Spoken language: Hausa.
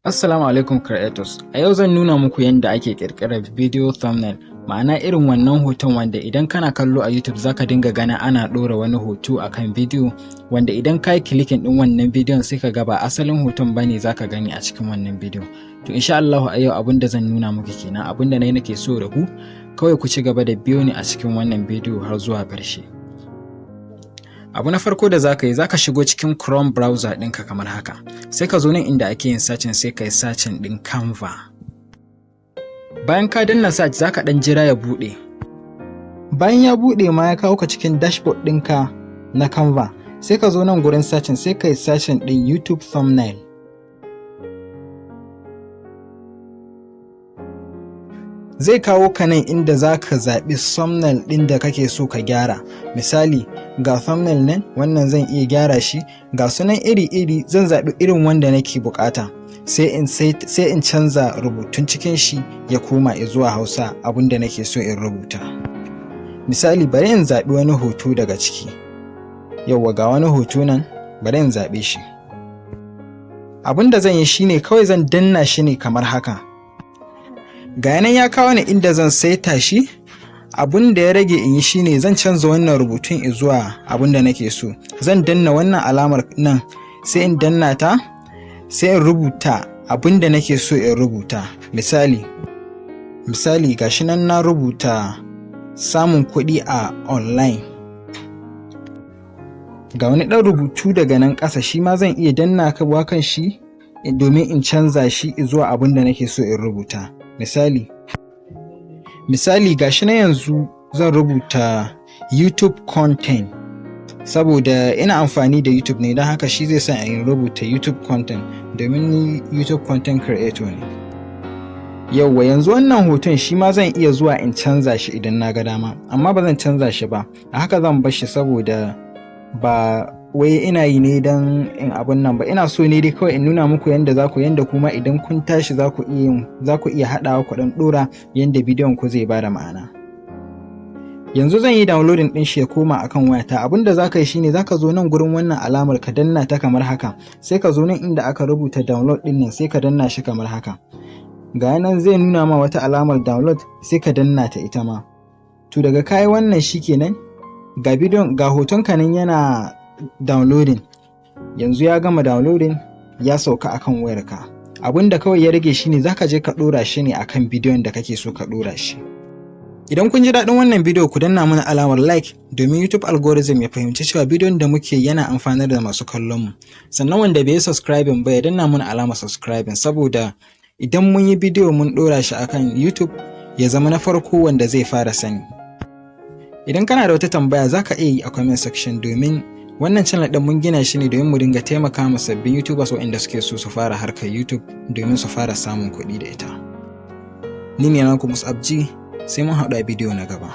Assalamu alaikum creators. A yau zan nuna muku yadda ake ƙirƙirar video thumbnail, ma'ana irin wannan hoton wanda idan kana kallo a YouTube zaka dinga gana ana ɗora wani hoto akan bidiyo, wanda idan ka yi clicking ɗin wannan bidiyon sai ka ga ba asalin hoton bane zaka gani a cikin wannan bidiyo. To, insha Allah a yau abin da zan nuna muku kenan. Abin da nayi nake so da ku kawai, ku ci gaba da biyo ni a cikin wannan bidiyo har zuwa ƙarshe. Abu na farko da zaka yi, zaka shigo cikin Chrome browser ɗinka kamar haka. Sai ka zo nan inda ake yin searching, sai ka yi searching ɗin Canva. Bayan ka danna search, zaka ɗan jira ya buɗe. Bayan ya buɗe ma ya kawo ka cikin dashboard ɗinka na Canva, sai ka zo nan gurin searching, sai ka yi searching ɗin YouTube thumbnail. Zai kawo ka nan inda za ka zaɓi thumbnail ɗin da kake so ka gyara. Misali, ga thumbnail nan, wannan zan iya gyara shi, ga sunan iri-iri, zan zaɓi irin wanda nake buƙata. Sai in canza rubutun cikin shi ya koma zuwa Hausa, abin da nake so in rubuta. Misali, bari in zaɓi wani hoto daga ciki. Yauwa, ga wani hoto nan, bari in zaɓe shi. Abin da zan yi shine kawai zan danna shi ne kamar haka. Ga nan ya kawo ni inda zan saita shi. Abun da ya rage in yi shine zan canza wannan rubutun zuwa abun da nake so. Zan danna wannan alamar nan, sai in danna ta, sai in rubuta abun da nake so in rubuta. Misali, gashi nan na rubuta "samun kuɗi a online". Ga wani ɗan rubutu daga nan ƙasa, shi ma zan iya danna kan shi domin in canza shi zuwa abun da nake so in rubuta. Misali, gashi na yanzu zan rubuta "YouTube content", saboda ina amfani da YouTube ne, don haka shi zai sa in rubuta "YouTube content", domin ni YouTube content creator ne. Yauwa, yanzu wannan hoton shi ma zan iya zuwa in canza shi idan na ga dama, amma ba zan canza shi ba, a haka zan bar shi, saboda ba wai ina yi ne don in abun nan ba. Ina so ne dai kawai in nuna muku yanda za ku yanda kuma idan kun tashi za ku iya haɗawa ku ɗan ɗora yanda bidiyon ku zai bada ma'ana. Yanzu zan yi downloading ɗin shi ya koma akan wayata. Abin da za ka yi shine za ka zo nan gurin wannan alamar, ka danna ta kamar haka, sai ka zo nan inda aka rubuta "download" ɗin nan, sai ka danna shi kamar haka. Ga nan zai nuna ma wata alamar download, sai ka danna ta ita ma. To, daga kayi wannan shikenan, ga bidiyon, ga hoton ka nan yana downloading. Yanzu ya gama downloading, ya sauka akan wayarka. Abin da kawai ya rage shine zaka je ka dora shi ne akan bidiyon da kake so ka dora shi. Idan kun ji daɗin wannan bidiyo, ku danna mana alamar like domin YouTube algorithm ya fahimci cewa bidiyon da muke yana amfanar da masu kallon mu. Sannan wanda bai yi subscribing ba, ya danna mana alamar subscribing, saboda idan mun yi bidiyo mun dora shi akan YouTube, ya zama na farko wanda zai fara sani. Idan kana da wata tambaya, zaka iya yi a comment section, domin wannan channel ɗin mun gina shi ne domin mu dinga taimaka ma sabbin YouTubers waɗanda suke so su fara harkar YouTube domin su fara samun kuɗi da ita. Ni ne naku Mus'ab G, sai mun haɗu a bidiyo na gaba.